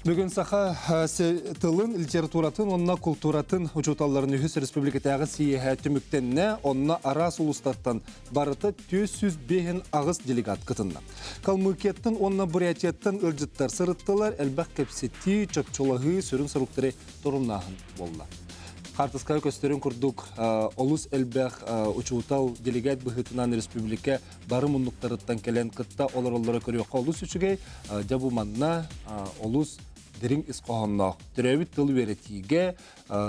Бүгүн саха тылын, литературатын уонна култууратын учууталларын үһүс республикатааҕы сийиэһэ түмүктэннэ. Онно араас улуустартан барыта 458 делегат кытынна. Калмыкияттан уонна Бурятияттан ыалдьыттар сырыттылар, элбэх кэпсэтии, чопчулаһыы сүрүн соруктары торумнааһын буолла. Хаартыскаҕа көстөрүн курдук, олус элбэх учуутал делегат быһыытынан республика бары муннуктарыттан кэлэн кытта олороллоро көрүөххэ олус үчүгэй. Дьэ бу манна олус дириҥ ис хоһоонноох төрөөбүт тыл үөрэтиигэ,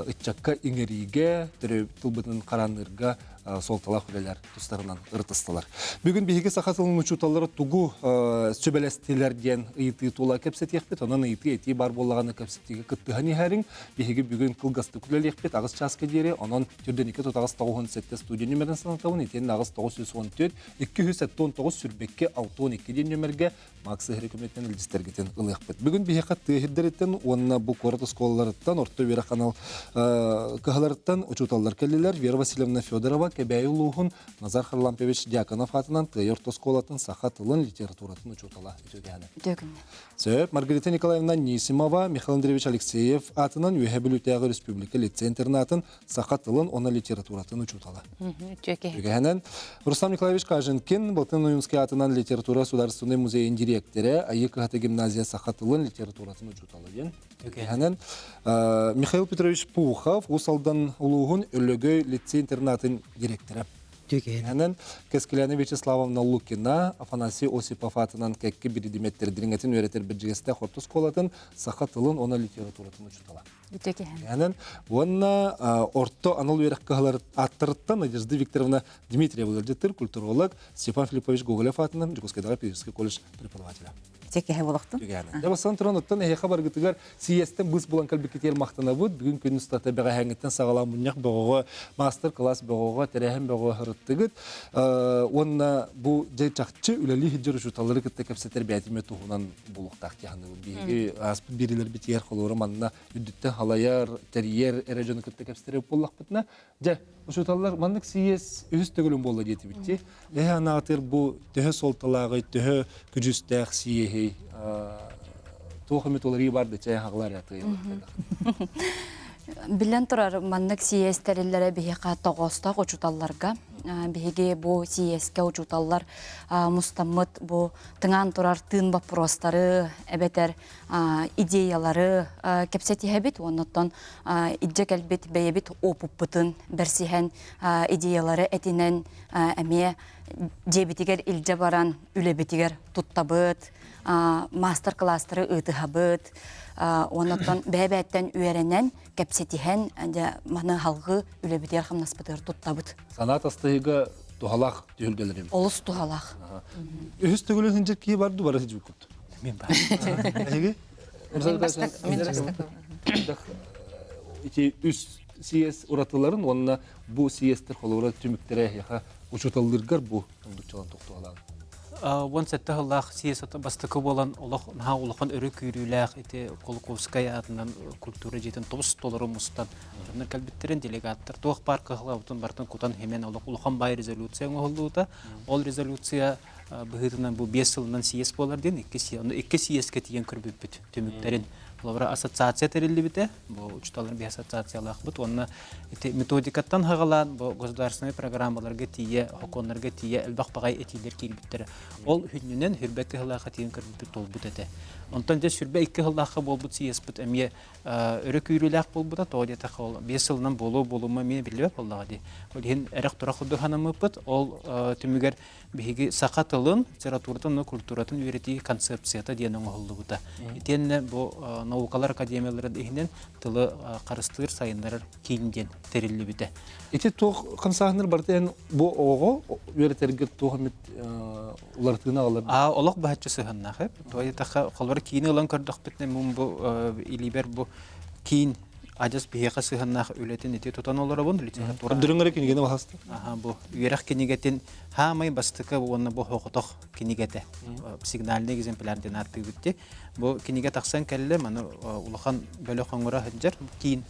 ыччакка иҥэриигэ, төрөөбүт тылбытын хараанныырга суолталаах үлэлэр тустарынан ырытыстылар. Бүгүн биһиги саха тылын учууталлара тугу сүбэлэстилэр диэн ыйытыы тула кэпсэтиэхпит. Онон ыйытыы этии баар буоллаҕына кэпсэтиигэ кыттыһан иһэриҥ. Биһиги бүгүн кылгастык үлэлиэхпит аҕыс чааска диэри. Онон түрдэники тутаҕас 97 студия нүмерин санатабын. Итиэннэ аҕыс 914 279 сүрбэкки 62 диэн нүмергэ Макс Ыһыры көмөтүнэн илдьистэргитин ылыахпыт. Бүгүн биһиэхэ тыа сирдэриттэн уонна бу куорат оскуолаларыттан, орто үөрэх анал кыһаларыттан учууталлар кэллилэр. Вера Васильевна Федорова Кэбээйи улууһун Назар Харлампьевич Дьяконов аатынан Тыайа орто оскуолатын саха тылын, литературатын учуутала үтүөгээнэ. Үтүө күннэ. Сөп. Маргарита Николаевна Нисимова, Михаил Андреевич Алексеев аатынан Үөһээ Бүлүүтээҕи республика лицей-интернатын саха тылын уонна литературатын учуутала. Үгэһинэн Рустам Николаевич Каженкин Балтын Ойунский аатынан литература Государственный музейын директора, Айыы кыһата гимназия саха тылын литературатын учуутала диэн. Үгэһинэн Михаил Петрович Пухов Уус Алдан улууһун Өлөгөй лицей-интернатын директора. Түгэнэн Кэскилэни Вячеславовна Лукина, Афанасий Осипов аатынан кэкки биридиметтер дириҥэтин үөрэтэр Бэрдьигэстээх орто оскуолатын саха тылын уонна литературатын учуутала. Бүтөкэһэн. Уонна орто анал үөрэх кыһалар аттарыттан Надежда Викторовна Дмитриева ыалдьыттыр, культуролог Степан Филиппович Гоголев аатынан Дьокуускайдааҕы педагогическай колледж преподавателя. Текеһе болохтун. Түгэнэ. Бастан туран оттон эһиэхэ баргытыгар сийиэстэн быс булан кэлбиккитигэр махтанабыт. Бүгүн күн устата бэҕэһээҥҥиттэн саҕалаан мунньах бөҕөҕө, мастер-класс бөҕөҕө, тэрээһин бөҕөҕө сырыттыгыт. Уонна бу дьэ чахчы үлэлии сылдьар учууталлары кытта кэпсэтэр бээтимэ туһунан буолуохтаах дии Биһиги ааспыт биэриилэрбитигэр холуора манна үрдүттэн халайар, тэрийэр эрэ дьону кытта кэпсэтэр буоллахпытына, дьэ, учууталлар маннык сийиэс үһүс төгүлүн буолла диэтибит. Эһэ анаатыр бу төһө суолталааҕый, төһө күдьүстээх сийиэһий, туох эмит уларыы бар да чэй хаҕылар ятыы. Биллэн турар, маннык сийиэс тэриллэрэ биһиэхэ тоҕоостоох учууталларга. Биһиги бу сийиэскэ учууталлар мустаммыт бу тыҥаан турар тыын боппуруостары эбэтэр идеялары кэпсэтиһэбит уонна илдьэ кэлбит бэйэбит опыппытын бэрсиһэн идеялары этинэн эмиэ дьиэбитигэр илдьэ баран үлэбитигэр туттабыт, мастер-класстары ыытыһабыт, уонна бэйэ-бэйэттэн үөрэнэн, кэпсэтиһэн дьэ маны халгыы үлэбитигэр хамнаспытыгар туттабыт. Санаа тастыһыыга туһалаах түһүлгэлэр эбит. Олус туһалаах. Үһүс төгүлүн синжир кии барды бары сидьукут. Мен бар. Эһиги? Мен Ити үс сийиэс уратыларын уонна бу сийиэстэр холобура түмүктэрэ эһиэхэ учууталлыыргар бу ондуччалан тохтуолаан. 17 сыллаах сийиэс бастакы буолан олох наһаа улахан өрө күүрүүлээх ити Кулаковскай аатынан культура дьиэтин тобус толору мустан дьоннор кэлбиттэрин делегаттар туох баар кыһалҕабытын барытын кутан химэн олох улахан баай резолюция оҥоһуллубута. Ол резолюция быһыытынан бу 5 сылынан сийиэс буолар диэн икки сийиэскэ тиийэн көрбүппүт түмүктэрин. Холобура ассоциация тэриллибитэ, бу учууталлар биһи ассоциациялаахпыт уонна ити методикаттан хаҕалаан бу государственнай программаларга тиийэ, сокуоннарга тиийэ элбэх баҕай этиилэр киирбиттэрэ. Ол хүннүнэн сүрбэ кыһылаахха тиийэн көрбүппүт туолбут этэ. Онтон дьэ сүрбэ икки сыллаахха буолбут сийиэспит эмиэ өрө күүрүүлээх буолбута, тоҕо диэтэххэ ол 5 сылынан буолуо буолума эмиэ биллибэт буоллаҕа дии. Ол иһин эрэх-турах курдук санаммыппыт. Ол түмүгэр биһиги саха тылын, литературатын уонна культуратын үөрэтии концепцията диэн оҥоһуллубута. Итиэннэ бу наукалар академияларын иһинэн тылы харыстыыр, сайыннарар киин диэн тэриллибитэ. Ити туох хамсааһыннар барыта эн бу оҕоҕо үөрэтэргэр туох эмит уларытыыны аҕалар? Аа, олох быһаччы сыһыаннаах. Тоҕо диэтэххэ, холобур киини ылан көрдөхпүтүнэ, мин бу илиибэр бу киин адьас биһиэхэ сыһыаннаах үлэтин ити тутан олоробун литература Дырыҥ кинигени баһаста. Аха, бу үөрэх кинигэтин хаамай бастакы уонна бу хоҕотох кинигэтэ сигнальный экземпляр диэн ааттыыбыт дии. Бу кинигэ тахсан кэллэ, маны улахан бөлөх оҥоро сылдьар киин.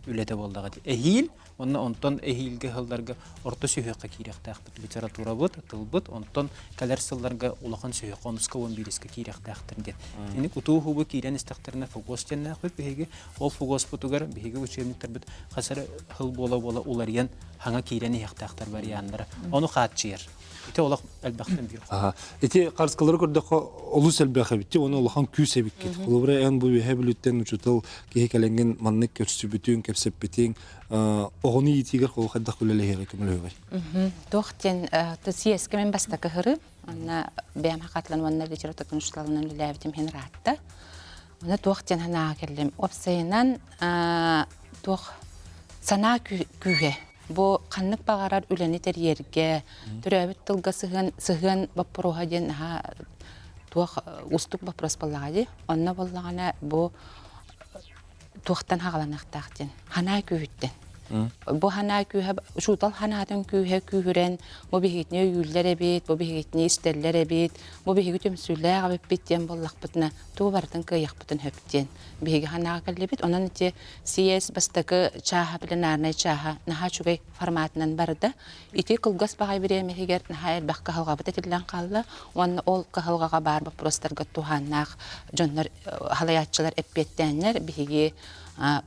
үлэтэ буоллаҕа дии. Эһиил уонна онтон эһиилгэ сылларга орто сүһүөххэ киириэхтээхпит литературабыт, тылбыт, онтон кэлэр сылларга улахан сүһүөххэ онуска уон биириска киириэхтээхтэр диэн. Итинник утуу-уһугу киирэн истэхтэринэ фугос диэннээхпит биһиги. Ол фугоспутугар биһиги учебниктарбыт хас эрэ сыл буола-буола уларыйан хаҥа киирэн иһиэхтээхтэр варианнара. Ону хааччыйар. Ити олох элбэхтэн биир. Ити харыскалары көрдөххө олус элбэх эбит. Оны улахан күүс эбиккит. Холобура эн бу үөһэ бүлүүттэн учуутал киһи кэлэҥҥин маннык көрсүбүтүҥ, кэпсэппитиҥ, оҕону иитиигэр хайдах үлэлэһиэҕэ көмөлөһүөҕэй? Туох диэн съезкэ мин бастакы ыһырым. Онно бэйэм хакатлан уонна литературатын учууталынан үлэлээбитим иһин ыраатта. Онно туох диэн санааҕа кэллим. Уопсайынан туох санаа күүһэ Бу ханнык баҕарар үлэни тэрийэргэ, төрөөбүт тылга сыһыан, сыһыан боппуруоһа диэн наһаа туох уустук боппуруос буоллаҕа дии. Онно буоллаҕына бу туохтан хаҕаланыахтаах диэн санаа күүһүттэн. Бу санаа күүһэ учуутал санаатын күүһэ күүһүрэн бу биһигитини өйүүллэр эбит, бу биһигитини истэллэр эбит, бу биһиги түмсүүлээх эбиппит диэн буоллахпытына тугу барытын кыайыахпытын сөп диэн биһиги санааҕа кэллибит. Онон ити Съезд бастакы чааһа пленарнай чааһа наһаа үчүгэй форматынан барда. Ити кылгас баҕай бириэмэһигэр наһаа элбэх кыһалҕабыт этиллэн хаалла уонна ол кыһалҕаҕа баар боппуруостарга туһааннаах дьоннор халайааччылар эппиэттээннэр биһиги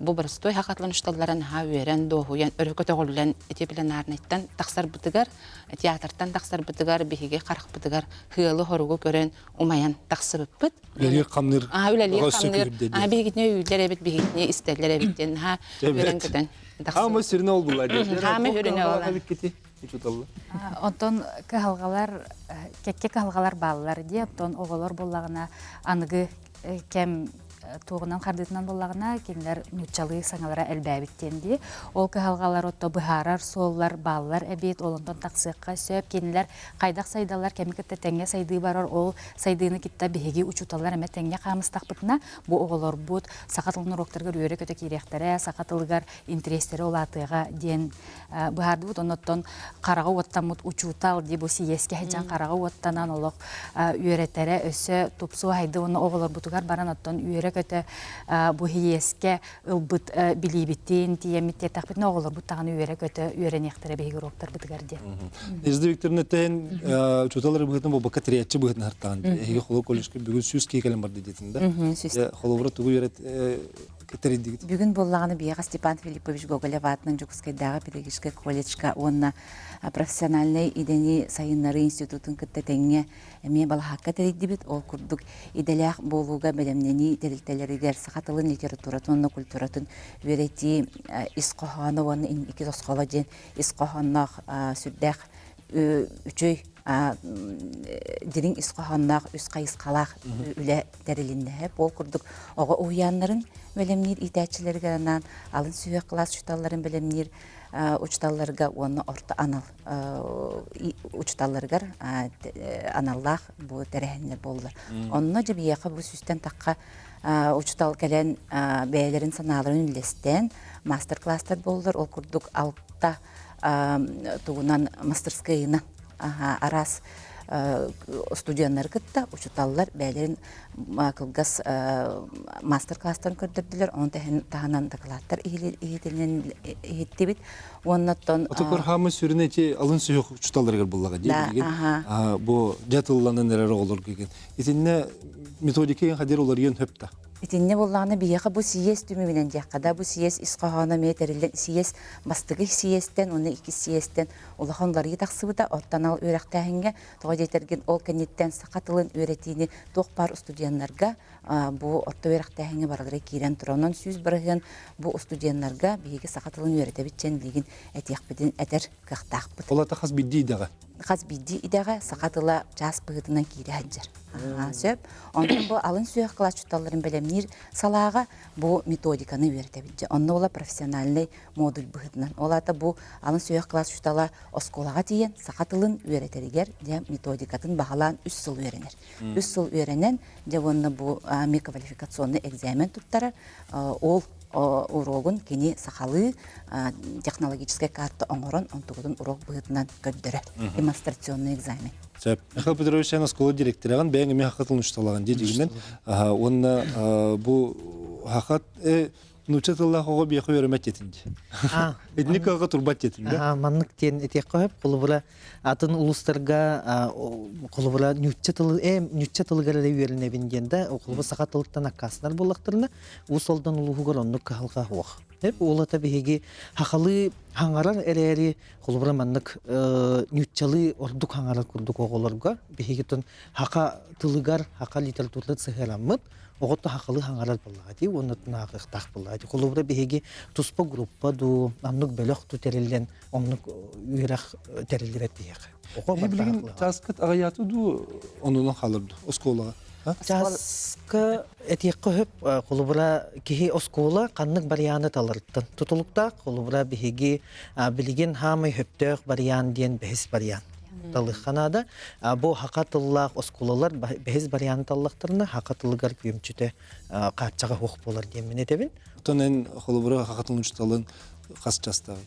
бу боростуой хакатлан ушталлара наһаа үөрэн, дуоһуйан, өрө көтөҕүллэн ити пленарнайтан тахсарбытыгар, театртан тахсарбытыгар биһиги харахпытыгар сыалы-соругу көрөн умайан тахсыбыппыт. Үлэлиир хамныыр. Аа үлэлиир хамныыр. Аа биһигитини өйүүллэр эбит, биһигитини истэллэр эбит диэн наһаа үөрэн көтөн тахсыбыт. Хаама сүрүнэ ол була диэн. Хаама сүрүнэ ол. Учуталла. Онтон кыһалҕалар кэккэ кыһалҕалар бааллар дии. Оттон оҕолор буоллаҕына аныгы кэм туоҕунан хардыытынан буоллаҕына кинилэр нууччалыы саҥалара элбээбит диэн дии. Ол кыһалҕалар отто быһаарар суоллар бааллар эбит, ол онтон тахсыахха сөп. Кинилэр хайдах сайдаллар кэми кытта тэҥҥэ сайдыы барар, ол сайдыыны кытта биһиги учууталлар эмэ тэҥҥэ хаамыстахпытына, бу оҕолорбут саха тылын уруоктарыгар үөрэ-көтө киириэхтэрэ, саха тылыгар интэриэстэрэ улаатыаҕа диэн быһаардыбыт. Оннуттан хараҕа уоттаммыт учуутал дии бу сийиэскэ сылдьан хараҕа уоттанан олох үөрэтэрэ өссө тупсуо айды уонна оҕолорбутугар баран оттон үөрэ-көтө бу сийиэскэ ылбыт билиибитин тиийэммит диэтэхпитинэ оҕолорбут даҕаны үөрэ-көтө үөрэниэхтэрэ биһиги уруоктарбытыгар диэн. Надежда Викторовна тээн учууталлар быһыытынан буолбакка тэрийээччи быһыытынан хартаан эһиги холобур колледжка бүгүн сүүс киһи кэлэн барды диэтин да. Холобура тугу үөрэт тэрийдигит? Бүгүн буоллаҕына биһиэхэ Степан Филиппович Гоголев аатынан Дьокуускайдааҕы педагогическай колледжка уонна профессиональнай идэни сайыннарыы институтун кытта тэҥҥэ эмиэ балаһаакка тэрийдибит. Ол курдук идэлээх буолууга бэлэмнэнии тэрилтэлэригэр саха тылын, литературатын уонна культуратын үөрэтии ис хоһооно уонна инники тосхоло диэн ис хоһоонноох сүрдээх үчүгэй дириҥ ис хоһоонноох үс хайысхалаах үлэ тэрилиннэ. Ол курдук оҕо уһуйааннарын бэлэмниир иитээччилэригэр анаан алын сүһүөх кылаас учууталларын бэлэмниир учууталларга уонна орто анал учууталларыгар аналлаах бу тэрээһиннэр буоллар. Онно дьэ биһиэхэ бу сүүстэн тахха учуутал кэлэн бэйэлэрин санааларын үллэстэн мастер-класстар буоллар. Ол курдук алта тугунан мастерскайынан араас студеннары кытта учууталлар бэйэлэрин кылгас мастер-класстарын көрдөрдүлэр, ону таһынан дакылааттар иһиттибит. Уонна оттон Отокор хаамы сүрүнэ ити алын сүһүөх учууталларыгар буллаҕа дии билигин. Бу дьэ тылланан эрэр оҕолорго ген. Итиннэ методика хадир уларыйан хөп та. Итиннэ буоллаҕына биһиэхэ бу сийиэс түмүгүнэн диэххэ да, бу сийиэс ис хоһооно эмиэ тэриллэн сийиэс бастакы сийиэстэн уонна иккис сийиэстэн улахан уларыйыы тахсыбыта. Оттон ал үөрэхтээһиҥҥэ тоҕо диэтэргин ол кэнниттэн саха тылын үөрэтиини туох баар студеннарга бу орто үөрэхтээһиҥҥэ барылара киирэн турар. Онон 100% бу студеннарга биһиги саха тылын үөрэтэбит диэн билигин этиэхпитин этэр кыахтаахпыт. Ол ата хас биирдии идэҕэ? Хас биирдии идэҕэ саха тыла чаас быһыытынан киирэ сылдьар. Сөп. Онтон бу алын сүһүөх кылаас учууталларын бэлэмниир салааҕа бу методиканы үөрэтэбит. Онно була профессиональный модуль быһыытынан. Ол аата бу алын сүһүөх кылаас учуутала оскуолаҕа тиийэн саха тылын үөрэтэригэр дьэ методикатын баһылаан үс сыл үөрэнэр. Үс сыл үөрэнэн дьэ уонна бу квалификационный экзамен туттарар. Ол уруогун кини сахалыы технологическай карта оҥорон онтугутун уруок быһыытынан көрдөрөр. Демонстрационный экзамен. Сөп. Михаил Петрович сен оскуола директорыгын бэйэҥ эмиэ хакатын учталагын дии дигинен уонна бу хакат. Нуучча тыллаах оҕо биэхэ үөрэммэт диэтин дии. Итинник кыалга турбат диэтин да. Маннык диэн этиэххэ сөп. Холобура, атын улуустарга холобура нуучча тылы нуучча тылыгар эрэ үөрэнэбин диэн да, холобура саха тылыттан аккаастанар буоллахтарына, Уус Алдан улууһугар оннук кыһалҕа суох. Уолата биһиги хахалыы хаҥарар эрээри, холобура маннык нууччалыы ордук хаҥарар курдук оҕолорго биһиги тон хака тылыгар, хака литературатын сыһыараммыт, оҕото хахалыы хаҥарар буоллаҕа дии уонна ааҕыахтаах буоллаҕа дии. Холобура биһиги туспа группа дуу, оннук бөлөх дуу тэриллэн, оннук үөрэх тэриллибэт биһиэхэ. Оҕо билигин чааскыт аҕыйааты дуу, оннунан хаалар дуу оскуолаҕа? Чааска этиэххэ сөп, холобура киһи оскуола ханнык барыйааны таларыттан тутулуктаах. Холобура биһиги билигин хаамай сөптөөх барыйаан диэн бэһис барыйаан талыахха наада. Бу хака тыллаах оскуолалар бэһис барыйааны таллахтарына хака тылыгар күөмчүтэ хааччаҕа суох буолар диэммин этэбин. Оттон эн холобура хака тылын учууталын хас чаастааҕый?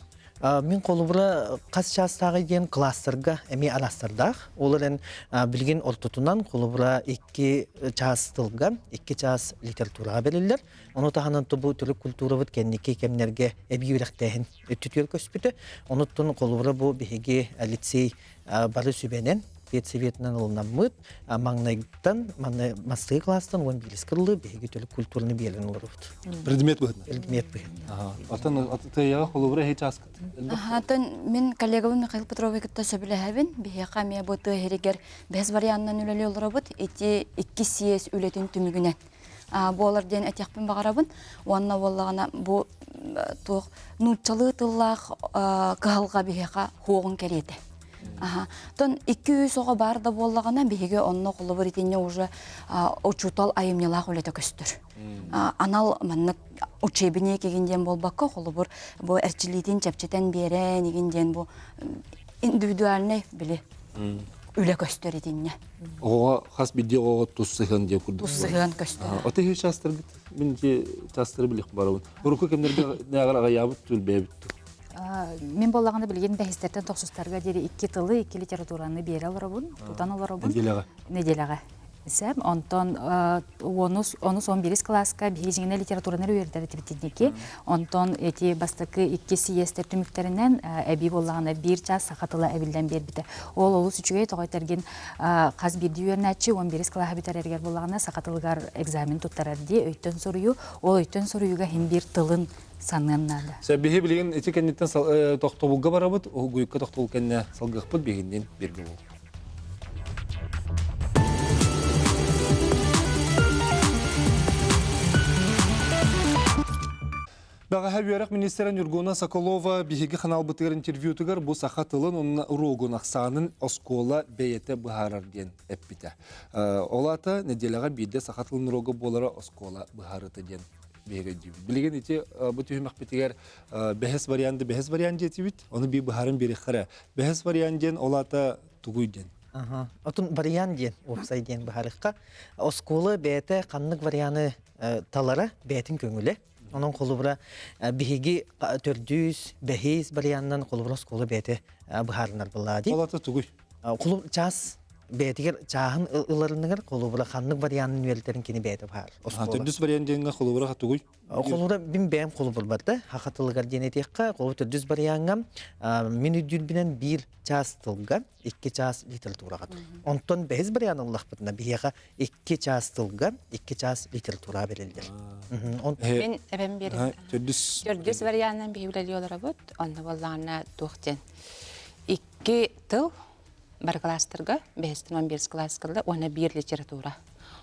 Мин холобура хас чаастааҕый диэн кластерга эмиэ араастардаах. Ол эрэн билигин ортотунан холобура 2 чаас тылга, 2 чаас литератураҕа бэриллэр. Ону таһынан бу төрүт культурабыт кэнники кэмнэргэ эбии үөрэхтээһин өттүтүгэр көспүтэ. Онуттан холобура бу биһиги лицей бары сүбэнэн педсоветынан ылынаммыт маҥнайгыттан мастыы класстан 11 кыллы биһиги төрүт культураны биэрэн олоробут. Предмет быһытынан. Предмет быһытынан. Атын тыйаҕа холобура эһи чааскыт. Атын мин коллегабын Михаил Петрович кытта сөбүлэһэбин. Биһиэхэ эмиэ бу тыа иһигэр бэһис варианынан үлэлии олоробут. Ити икки съезд үлэтин түмүгүнэн буолар диэн этиэхпин баҕарабын. Уонна буоллаҕына бу туох нууччалыы тыллаах кыһалҕа биһиэхэ хуоҕун кэриэтэ. Аха. Тон 200 оҕо баар да буоллаҕына биһиги онно холобур итиннэ уже учуутал айымньылаах үлэтэ көстөр. Анал маннык учебник игин диэн буолбакка холобур бу эрчиллиитин чэпчэтэн биэрэн игин диэн бу индивидуальный били үлэ көстөр итиннэ. Оҕоҕо хас биирдии оҕоҕо тус сыһыан диэн курдук. Тус сыһыан көстөр. Оты үһү чаастаргыт мин ити чаастары билих барабын. Урукку кэмнэргэ нээҕэр аҕыйаабыт түлбэйэбит. Мин буоллаҕына билигин бэһистэртэн тохсустарга диэри икки тылы, икки литератураны биэрэ олоробун, тутан олоробун. Неделяҕа. Неделяҕа. Сәм, онтон онус, онус он бирис кылааска биһиги дьиҥинэ литератураны үөрдэр этибитинники. Онтон эти бастакы икки сийиэстэр түмүктэринэн эбии буоллаҕына биир чаас саха тыла эбиллэн биэрбитэ. Ол олус үчүгэй тоҕо этэргин хас биирдии үөрэнээччи он бирис кылааһы бүтэрэригэр буоллаҕына саха тылыгар экзамен туттарар дии өйтөн суруйуу. Ол өйтөн суруйууга иһин биир тылын саныан наада. Биһи билигин ити кэнниттэн тохтобулга барабыт, угуйукка тохтобул кэннэ салгыахпыт биһигинниин бииргэ буолуо. Бэҕэһээ үөрэх министрэ Нюргуна Соколова биһиги ханаалбытыгар интервьютугар бу саха тылын уонна уруогун ахсаанын оскуола бэйэтэ быһаарар диэн эппитэ. Ол аата нэдиэлэҕэ биирдэ саха тылын уруога буолара оскуола быһаарыыта диэн биһиги өйдүүбүт. Билигин ити бу түһүмэхпитигэр бэһис варианты бэһис вариант диэтибит. Ону бии быһааран биэриэххэ эрэ. Бэһис вариант диэн ол аата тугуй диэн. Отун вариант диэн уопсай диэн быһаарыахха. Оскуола бэйэтэ ханнык варианы талара бэйэтин көҥүлэ. Онон холобура биһиги төрдүс, бэһис варианынан холобура оскуола бэйэтэ быһаарынар буоллаа дии. Ол аата тугуй? Холобур чаас бэйэтигэр чааһын ыларыныгар холобура ханнык варианын үөрэтэрин кини бэйэтэ быһаарар. Төрдүс вариант диэҥҥэ холобура тугуй? Холобура мин бэйэм холобурбар да саха тылыгар диэн этиэххэ, холобур төрдүс вариаҥҥа мин өйдүүрбүнэн биир чаас тылга, икки чаас литератураҕа тур. Онтон бэһис вариант ыллахпытына биһиэхэ икки чаас тылга, икки чаас литература бэриллэр. Мин эбэм биэрэр. Төрдүс. Төрдүс варианынан биһи үлэлии олоробут. Онно буоллаҕына туох диэн икки тыл бары класстарга, бэһистэн 11 класс кылла уонна биир литература.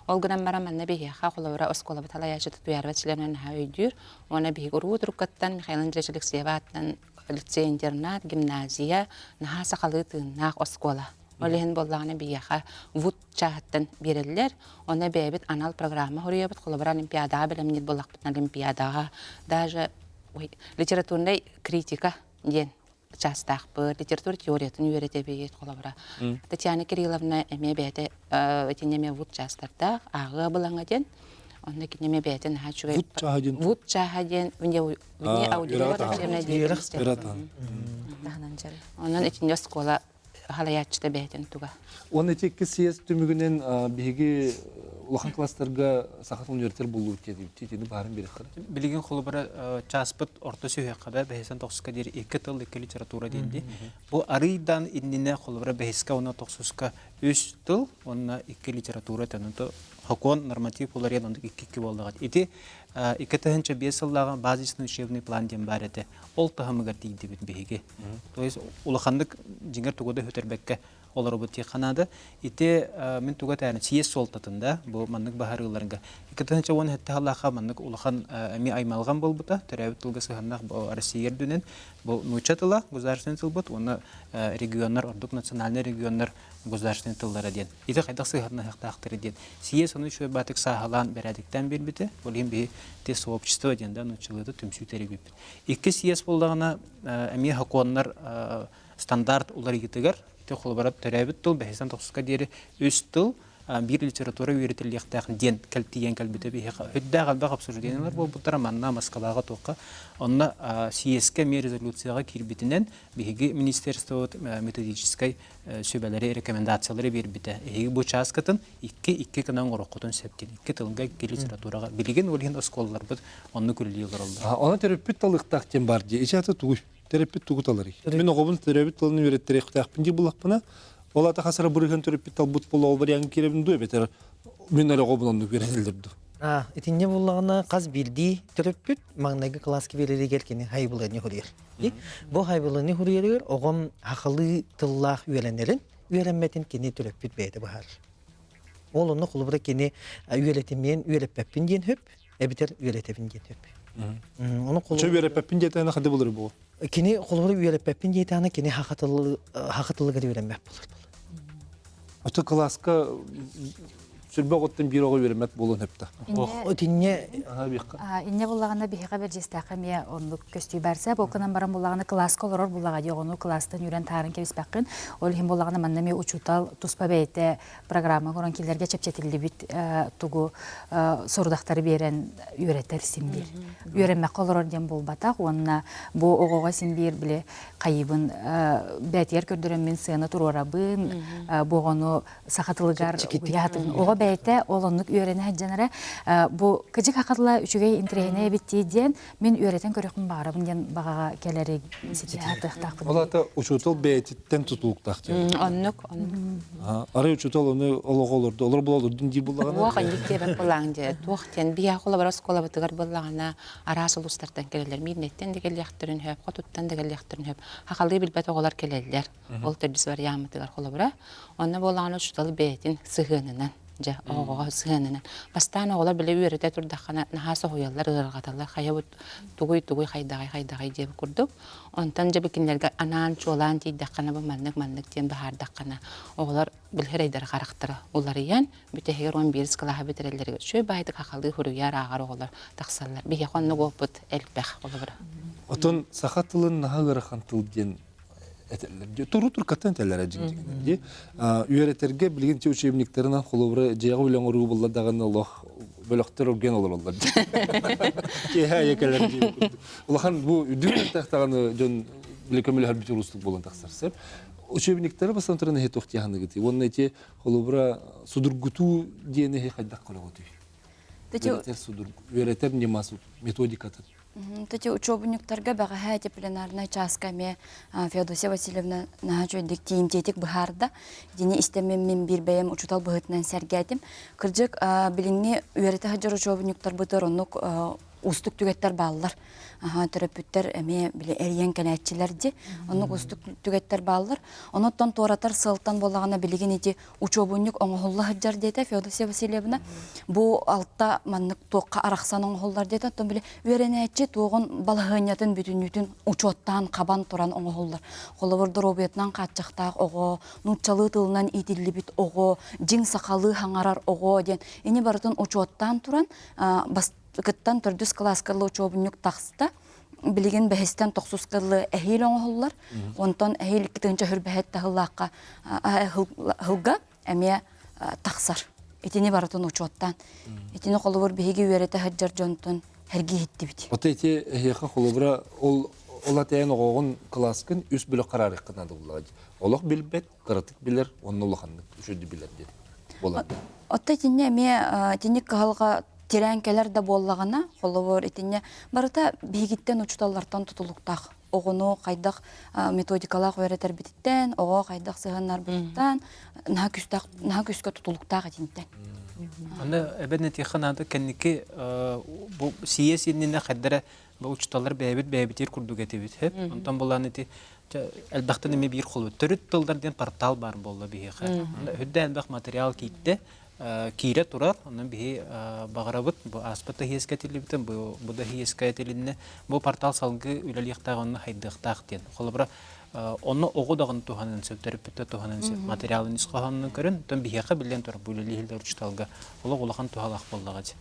Ол гынан баран манна биһиэхэ холобура оскуолабыт салайааччыта Туйаарбат чилиэнэ наһаа өйдүүр. Уонна биһиги уруу туруккаттан Михаил Андреевич Алексеева аатынан лицей-интернат, гимназия, наһаа сахалыы тыыннаах оскуола. Ол иһин буоллаҕына биһиэхэ ВУТ чааһыттан биэрэллэр. Онно бэйэбит анал программа суруйабыт. Холобура олимпиадаҕа бэлэмниир буоллахпытына олимпиадаҕа даже ой, литературнай критика диэн чаастаахпыт, литература теориятын үөрэтэбит, холобура. Татьяна Кирилловна эмиэ бэйэтэ итиннэ эмиэ вуд чаастардаах, ааҕыа былаҥа диэн. Онно кини эмиэ бэйэтин наһаа үчүгэй Вуд чааһа диэн вуд чааһа диэн вне аудитория учебная деятельность. Онон итиннэ оскуола халайааччыта бэйэтин туга. Уонна ити икки съезд түмүгүнэн биһиги Улахан класстарга саха тылын үөрэтэр буоллубут диэбит. Итини баарын биэрэххэ. Билигин холобура чааспыт орто сүһүөххэ бэһисэн тохсуска диэри икки тыл, икки литература диэнди. Бу арыйдан иннинэ холобура бэһискэ уонна тохсуска үс тыл уонна икки литература төнүтө хокуон норматив уларыйан оннук икки-икки буоллаҕа. Ити 2005 сыллааҕы базисный учебный план диэн баар этэ. Ол таһымыгар тиийдибит биһиги. То есть улаханнык дьиҥэр тугу да сүтэрбэккэ олоробут диэххэ наада. Ити мин туга этэрин съезд суолтатын да бу маннык баһарыыларга 2017 сыллаахха маннык улахан эмиэ аймалҕан буолбута. Төрөөбүт тылга сыһыаннаах Россия үрдүнэн бу нуучча тыла государственный тылбыт уонна регионнар ордук национальный регионнар государственный тыллара диэн. Ити хайдах сыһыаннаһыахтаахтары диэн. Съезд ону үчүгэй баатык сааһылаан бэрээдэктээн биэрбитэ. Ол иһин биһи те сообщество диэн да нууччалыыта түмсүү тэрийбиппит. Икки съезд буоллаҕына эмиэ сокуоннар стандарт уларыйыытыгар ити холобура төрөөбүт тыл бэһистэн тохсуска диэри үс тыл биир литература үөрэтиллиэхтээх диэн тиийэн кэлбитэ биһиэхэ үрдээх элбэх обсуждениелар буолбуттара манна Москваҕа туохха онно съезкэ эмиэ резолюцияҕа киирбитинэн биһиги министерствобыт методическай сүбэлэри рекомендациялары биэрбитэ эһиги бу чааскытын икки икки гынан оҥоруоххутун сөп диэн икки тылга икки литератураҕа билигин ол иһин оскуолаларбыт оннук үлэлии олороллор. Онон төрөппүт талыахтаах диэн баар дии. Ичи ата тугуй? Төрөппүт тугу таларый? Мин оҕобун төрөөбүт тылын үөрэттэриэхтээхпин дии буллахпына, ол ата хас эрэ бырыһыан төрөппүт талбыт буолла ол вариант киирэбин дуу эбэтэр мин эрэ оҕобун оннук үөрэтэллэр дуу? Итиннэ буллаҕына хас биирдии төрөппүт маҥнайгы кылааска биэрэригэр кини хайбылыаны хуруйар. Бу хайбылыаны хуруйарыгар оҕом хахалыы тыллаах үөрэнэрин, үөрэммэтин кини төрөппүт бэйэтэ быһаарар. Ол онно холобура кини үөрэтимиэн үөрэппэппин диэн хөп, эбэтэр үөрэтэбин диэн сөп. Ону Чө үөрэппэппин диэтэҕинэ хады булар буо. Кини холобура үөрэппэппин диэтэҕинэ кини хахатылыгар үөрэммэт болар. Ото кылааска сүрбэ оҕоттон биир оҕо үөрэммэт буолуон сөптө. Итинне Инне буллаҕына биһиэхэ бэрдьиэстээххэ эмиэ оннук көстүү барса. Бу гынан баран буллаҕына кылааска олорор буллаҕа дии оҕону кылаастан үүрэн таһааран кэбиспэххин. Ол иһин буллаҕына манна эмиэ учуутал туспа бэйэтэ программа оҥорон кинилэргэ чэпчэтиллибит тугу сорудахтары биэрэн үөрэтэр син биир. Үөрэммэккэ олорор диэн буолбатах уонна бу оҕоҕо син биир били хайыбын бээтигэр көрдөрөммүн сыана туруорабын бу оҕону саха тылыгар уйаатын оҕо бэйэтэ ол оннук үөрэнэ сылдьан эрэ бу кыдьык саха тыла үчүгэй интэриэһинэй эбит дии диэн мин үөрэтэн көрүөхпүн баҕарабын диэн баҕаҕа кэлэри ситиһэ Ол аата учуутал бэйэтиттэн тутулуктаах диэн. Оннук, оннук. Арай учуутал ону олоҕо олорду, олор була олордун дии буллаҕына. Туох инник диэбэт буллаҕын дьэ, туох диэн биһиэхэ холобур оскуолабытыгар буоллаҕына араас улуустартан кэлэллэр. Миирнэйтэн да кэлиэхтэрин сөп, хотуттан да кэлиэхтэрин сөп. Хахалыы билбэт оҕолор кэлэллэр. Ол төрдүс вариаммытыгар холобура. Онно буоллаҕына учуутал бэйэтин сыһыанынан дьэ оҕоҕо сыһыанынан бастаан оҕолор бile үөрэтэ турдаххына наһаа соһуйаллар ыарырҕаталлар хайа бу тугуй тугуй хайдаҕай хайдаҕай диэбит курдук онтон дьэ кинилэргэ анаан чуолаан тиийдэххинэ бу маннык маннык диэн быһаардаххына оҕолор билһэрэйдэр харахтара уларыйан бүтэһигэр 11 кылааһы бүтэрэллэригэр үчүгэй баайдык хахалыы хуруйар ааҕар оҕолор тахсаллар биһиэхэ оннук опыт элбэх холобура. Отон саха тылын наһаа ыарахан тыл диэн этэллэр. Туру туркаттан этэллэр дьиҥ дии. Үөрэтэргэ билигин ти учебниктарынан холобура дьиэҕэ үлэ оҥоруу булла даҕаны олох бөлөхтөр урген олороллор. Киэһэ айа кэлэр дии курдук. Улахан бу үрдүк даҕаны дьон били көмөлөһөр бүтүр буолан тахсар сөп. Учебниктары бастан туран эһи туох тиһаныгыты. Уонна ити холобура судургутуу диэн эһи хайдах көрөҕүтүй? Үөрэтэр судургу, үөрэтэр ньымасы методикатын. Эти учебниктарга бэҕэһээ эти пленарнай чааска эмиэ Феодосия Васильевна наһаа үчүгэйдик тиийимтиэтик быһаарда. Итини истэммин мин биир бэйэм учуутал быһыытынан сэргээтим. Кырдьык, билиҥҥи үөрэтэ сылдьар учебниктарбытыгар оннук уустук түгэттэр бааллар. Төрөппүттэр эмиэ били эрийэн кэлээччилэр дии. Оннук уустук түгэттэр бааллар. Онуттан туоратар сыалтан буоллаҕына билигин ити учуобунньук оҥоһулла сылдьар диэтэ Феодосия Васильевна. Бу алта маннык туохха арахсан оҥоһуллар диэтэ. Оттон били үөрэнээччи туоҕун балаһыанньатын бүтүннүүтүн учуоттаан хабан туран оҥоһуллар. Холобур, доруобуйатынан хааччахтаах оҕо, нууччалыы тылынан иитиллибит оҕо, дьиҥ сахалыы хаҥарар оҕо диэн ини барытын учуоттаан туран бастакыттан төрдүс кылааска учуобунньук таҕыста. Билигин бэһистэн тохсуска дылы эһиил оҥоһуллар. Онтон эһиил икки тыһыынча таһыллаахха сылга эмиэ тахсар. Итини барытын учуоттаан. Итини холобур биһиги үөрэтэ сылдьар дьонтон сэргии иһиттибит. Ото ити эһиэхэ холобура ол ол атайан оҕоҕун кылааскын үс бөлөх хараарыаххын наада буллаҕа дии. Олох билбэт, кыратык билэр, онно улаханнык үчүгэй билэр диэн. Болар. Отто итинне эмиэ итинник кыһалҕа тирээн кэлэр да буоллаҕына, холобур, итинне барыта биһигиттэн учууталлартан тутулуктаах. Оҕону хайдах методикалаах үөрэтэрбититтэн, оҕо хайдах сыһыаннарбытыттан наһаа күстээх, наһаа күскэ тутулуктаах итинтэн. Аны эбэн этиэххэ наада кэнники бу сийиэс иннинэ хайдара бу учууталлар бэйэбит бэйэбитигэр курдук этибит. Онтон булан ити элбэхтэн эмиэ биир холу төрүт тыллар диэн портал баар буолла биһиэхэ. Үрдэ элбэх материал киирдэ, киирэ турар. Онон биһи баҕарабыт бу ааспыт да иэскэ этиллибитин, бу да иэскэ этилиннэ. Бу портал салгыы үлэлиэхтээх онно хайдыахтаах диэн. Холобура, онно оҕо даҕаны туһанын сөп, төрөппүттэр туһанын сөп. Материалын ис хоһоонун көрөн, оттон биһиэхэ биллэн турар бу үлэлиир учууталга олох улахан туһалаах буоллаҕа дии.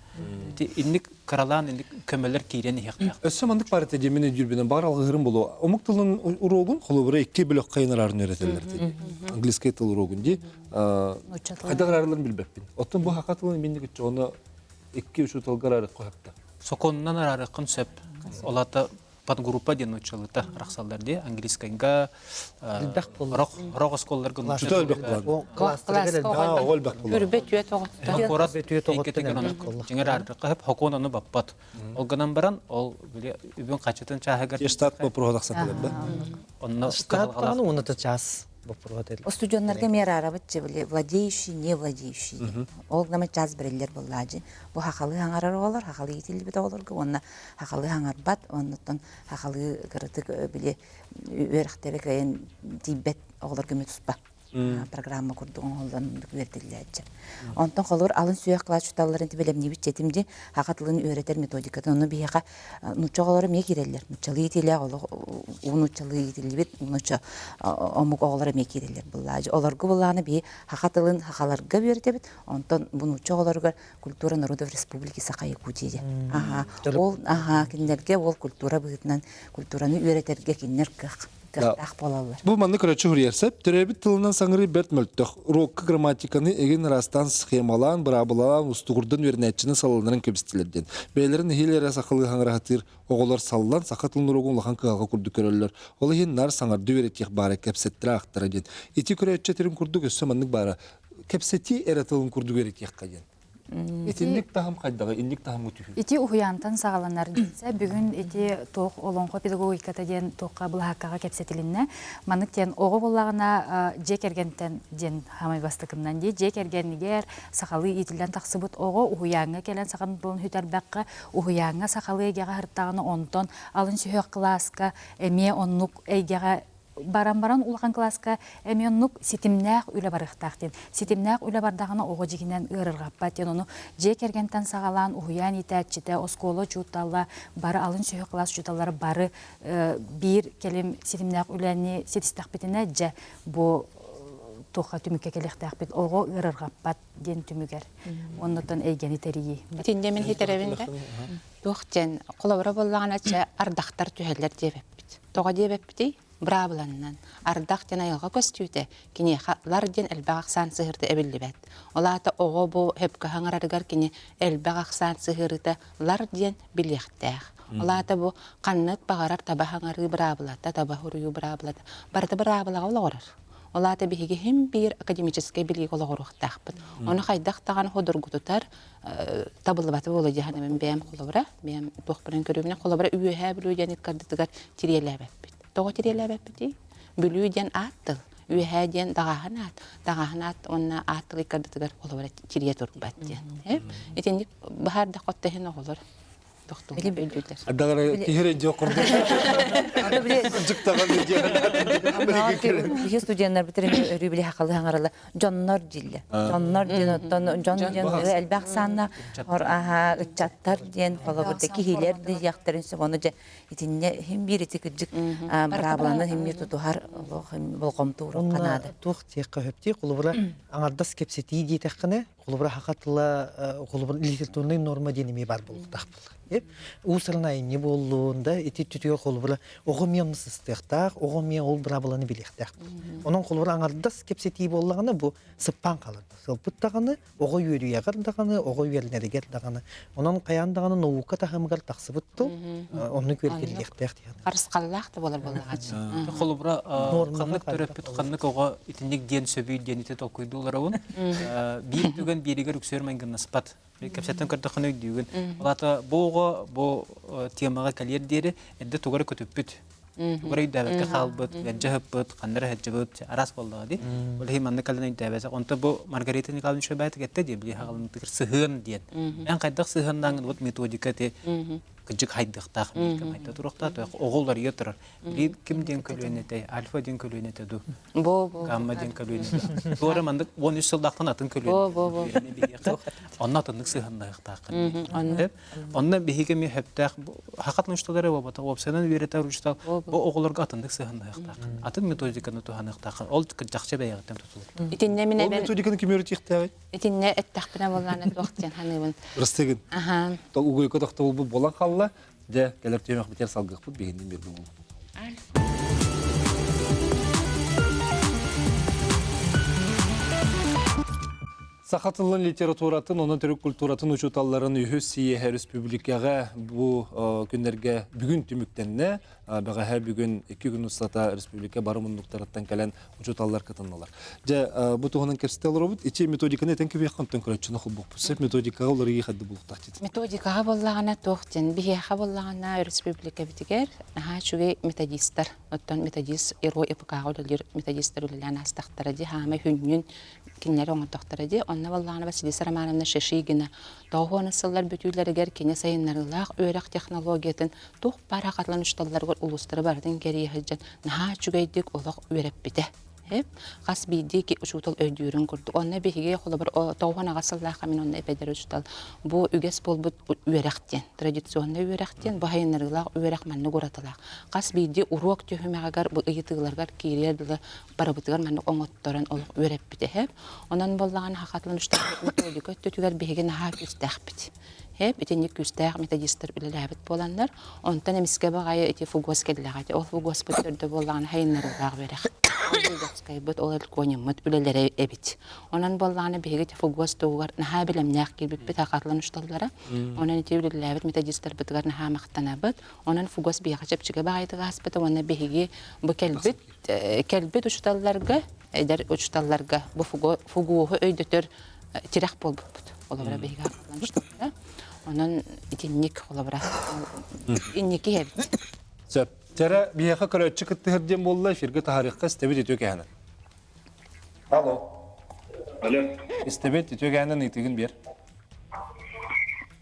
Ити инник кыралаан инник көмөлөр киирэн иһиэхтээх. Өссө маннык баар этэ диэмин өйдүүрбүнэн баар алгыһырым болуо. Омук тылын уруогун холобура икки бөлөх хайынарарын үөрэтэллэр дии. Английскай тыл уруогун дии. Хайдах араарыларын билбэппин. Оттон бу хака тылын минник иччоҕуна икки учууталга араарыахха сөп. Сокуонунан араарыаххын сөп. Ол аата подгруппа диэн нууччалыыта арахсаллар дии. Английскайга Элбэх буолар. рох рох оскуолаларга Чута элбэх буолар. Класстарыгар Оҕо элбэх буолар. Үрбэ түөт оҕоттон. Куорат Түөт оҕоттон элбэх буолар. Дьиҥэр аардыкка хөп хокуон ону баппат. Ол гынан баран ол били үбүн хачытын чааһыгар Штат боппуруоһа тахсан кэлэр да. Онно Штат даҕаны уонна час боппуруоһа Устудьуоннарга эмиэ араарабыт били владеющий, не владеющий. Ол гынан час бэриллэр буоллаадьы. Бу хахалы хаҥарар оҕолор, хахалы иитиллибит оҕолорго уонна хахалы хаҥарбат, оннуттан хахалы кыратык били үөрэхтэрэ кыайан тиийбэт оҕолорго эмиэ туспа программа курдук оҥоһуллан үөрэтиллээччи. Онтон холобур алын сүһүөх кылаас учууталларын бэлэмниибит четим дии саха тылын үөрэтэр методикатын ону биһиэхэ нуучча оҕолоро эмиэ киирэллэр. Нууччалыы иитиилээх олох уу нууччалыы иитиллибит нуучча омук оҕолоро эмиэ киирэллэр былаажы. Олорго былааны биһи саха тылын сахаларга үөрэтэбит. Онтон бу нуучча оҕолоругар культура народов Республики Саха Якутия диэн. Аха. Ол аха кинилэргэ ол культура быһыытынан культураны үөрэтэргэ кинилэр кыах кыахтаах буолаллар. Бу маннык көрөччү суруйарсап, төрөөбүт тылынан саҥарыы бэрт мөлтөх. Урокка грамматиканы эгин ыраастаан схемалаан, быраабылалаан, устугурдан үөрэнээччини салалларын кэбистилэр диэн. Бэйэлэрин нэһиилэ эрэ сахалыы хаҥыраһатыыр оҕолор саллан саха тылын уруогун улахан кыһалҕа курдук көрөллөр. Ол иһин нар саҥардыы үөрэтиэх баара кэпсэттэрэ аахтара диэн. Ити көрөөччү этэрин курдук өссө маннык баара кэпсэтии эрэ тылын курдук үөрэтиэххэ диэн. Итинник таһым хайдаҕы, инник таһымы түһүү. Ити уһуйаантан саҕаланар диэнсэ, бүгүн ити туох олоҥхо педагогиката диэн туохха былаһааккаҕа кэпсэтилиннэ. Маннык диэн оҕо буоллаҕына дьиэ кэргэнтэн диэн хаамай бастакыннан дии. Дьиэ кэргэнигэр сахалыы иитиллэн тахсыбыт оҕо уһуйааҥҥа кэлэн сахан тылын сүтэрбэххэ, уһуйааҥҥа сахалыы эйгэҕэ сырыттаҕына онтон алын сүһүөх кылааска эмиэ оннук эйгэҕэ баран баран улахан кылааска эмиэ оннук ситимнээх үлэ барыахтаах диэн. Ситимнээх үлэ бардаҕына оҕо дьигинэн ыарырҕаппат диэн ону дьиэ кэргэнтэн саҕалаан уһуйаан иитээччитэ, оскуола учуутала, бары алын сүһүөх кылаас учууталлара бары биир кэлим ситимнээх үлэни ситистэхпитинэ дьэ бу туохха түмүккэ кэлиэхтээхпит оҕо ыарырҕаппат диэн түмүгэр оннуттан эйгэни тэрийии. Итиннэ мин итэрэбин да туох диэн холобура буоллаҕына чэ ардахтар түһэллэр диэбэппит. Тоҕо диэбэппитий? Быраабыланнан ардах диэн айылҕа көстүүтэ киниэхэ лар диэн элбэх ахсаан сыһыарта эбиллибэт. Ол аата оҕо бу сөпкө хаҥарарыгар кини элбэх ахсаан сыһыарыта лар диэн билиэхтээх. Ол аата бу ханнык баҕарар таба хаҥарыы быраабылата, таба суруйуу быраабылата барыта быраабылаҕа олоҕурар. Ол аата биһиги иһин биир академическай билиигэ олоҕуруохтаахпыт. Ону хайдах даҕаны судургутутар табыллыбата буолуо дии саныыбын бэйэм холобура, бэйэм туохпунан көрүүбүнэн холобура Үөһээ Бүлүү диэн ыккардытыгар тириэлээбэппит. Тоҕо тириэлээбэппитий? Бүлүү диэн аат тыл, Үөһээ диэн даҕааһын аат, даҕааһын аат уонна аат тыл ыккардытыгар холобура тириэ турбат диэн. Итинник быһаардахха иһин оҕолор Ардагара киһи дьо курдук. Дьыктаҕа Биһи студеннар битерин өрүү били хакалы хаңарала дьоннор дилле. Дьоннор диэн оттон дьон диэн элбэх санна ор аха ыччаттар диэн холобурда киһилер диэхтерин сөп ону же итинне хим бир ити кырдьык быраабыланы хим бир тутуһар олох болҕомто уруохха наада. Туох диэххэ сөптүй холобура аҥардас кэпсэтии диэтэххинэ холобура саха тыла холобура литературнай норма диэн эмиэ баар буолуохтаах буолла. Уус-уран айымньы буоллун да ити түтүгэр холобура оҕо эмиэ онно сыстыахтаах, оҕо эмиэ ол быраабыланы билиэхтээх. Онон холобура аҥардас кэпсэтии буоллаҕына бу сыппаан хаалар. Сылпыт даҕаны, оҕо үөрүйэҕэр даҕаны, оҕо үөрэнэригэр даҕаны. Онон хайаан даҕаны наука таһымыгар тахсыбыт тыл оннук үөрэтиллиэхтээх диэн. Харысхаллаах да буолар буоллаҕач. Холобура, ханнык төрөппүт ханнык оҕо итинник диэн сөбүй диэн ити толкуйдууларабын. Биир түгэн бииригэр үксүөр майгыннаспат. Кэпсэттэн көрдөххүнэ өйдүүгүн. Ол аата бу оҕо бу темаҕа кэлиэр диэри эрдэ тугу эрэ көтүппүт. Тугу эрэ өйдөөбөккө хаалбыт, ыалдьа сыппыт, ханна эрэ сылдьыбыт, араас буоллаҕа дии. Ол иһин манна кэлэн өйдөөбөтөх. Онто бу Маргарита Николаевна Шөбээтик этте дии, били хаҕалынтыгар сыһыан диэн. Эн хайдах сыһыаннааҥын вот методика ти кыдьык хайдыахтаах биир кэм хайда туруохтаах оҕо уларыйа турар. Били ким диэн көлүөнэтэй, альфа диэн көлүөнэтэ дуу, гамма диэн көлүөнэ. Туора маннык 13 сыллаахтан атын көлүөнэ. Онно атыннык сыһыаннаһыахтааххын. Онно биһиги эмиэ сөптөөх хахат учталары буолбатах, уопсайынан үөрэтэр учтал бу оҕолорго атыннык сыһыаннаһыахтааххын. Атын методиканы туһаныахтааххын. Ол чахчы бэйэҕиттэн тутулуктаах. Итиннэ мин Ол методиканы ким үөрэтиэхтээҕий? Итиннэ эттэхпинэ буоллаана туох диэн саныыбын. Ырыстыгын. Аха. Угуйка тохтобулбут буолан хаалла. Дьэ, кэлэр түһүмэхпитигэр салгыахпыт биһиннин биир буолуо. Саха тылын литературатын, онон төрүт культуратын учууталларын үһүс сийиэһэ республикаҕа бу күннэргэ бүгүн түмүктэннэ. Бэҕэһээ бүгүн 2 күн устата республика бары муннуктарыттан кэлэн учууталлар кытыннылар. Дьэ, бу туһунан кэпсэтэ олоробут. Ичи методиканы этэн кэбиэххэ онтон көрөччүнү холбуохпут. Сөп методикаҕа уларыйыы хадды булуохтаах дии. Методикаҕа буоллаҕына туох диэн биһиэхэ буоллаҕына республикабытыгар наһаа үчүгэй методистар оттон методист РО ИПК-ҕа үлэлиир методистар үлэлээн аастахтара дии хаамай хүннүн кинилэри оҥордохторо дии. Онно буоллаҕына Василиса Романовна Шишигина 90 сыллар бүтүүлэригэр кини сайыннарыылаах үөрэх технологиятын туох баар хатылан учууталларыгар улуустары барытын кэрийэ сылдьан наһаа үчүгэйдик олох үөрэппитэ. Хас биирдии учуутал өйдүүрүн курдук. Онно биһиги холобур 98 сыллаахха мин онно эпэдэр учуутал бу үгэс буолбут үөрэх диэн, традиционнай үөрэх диэн, бу сайыннарыылаах үөрэх маннык уратылаах. Хас биирдии уруок түһүмэҕигэр бу ыйытыыларгар киириэр дылы барыбытыгар маннык оҥотторон олох үөрэппитэ һэп. Онон буоллаҕына хахатлан методика өттүтүгэр биһиги наһаа күүстээхпит. Һэп итинник күүстээх методистар үлэлээбит буоланнар, онтон эмискэ баҕайы ити фугос кэллэҕэ ити ол фугоспут төрдө буоллаҕына хайыннарыылаах үөрэх. Ол Выговскайбыт, ол Элькониммыт үлэлэрэ эбит. Онон буоллаҕына биһиги ити фугос туһугар наһаа бэлэмнээх киирбиппит хахатлан учууталлара. Онон ити үлэлээбит методистарбытыгар наһаа махтанабыт. Онон фугос биһиэхэ чэпчэки баҕайытык ааспыта уонна биһиги бу кэлбит кэлбит учууталларга, эдэр учууталларга бу фугуоһу өйдөтөр тирэх буолбуппут. Холобура биһиги хаалан Онон итинник холобура инники эбит. Сөп. Тера биһиэхэ көрөөччү кыттыһар диэн буолла, эфиргэ таһаарыахха истэбит үтүө кэһэнэн. Алло. Алло. Истэбит үтүө кэһэнэн ыйтыгын биэр.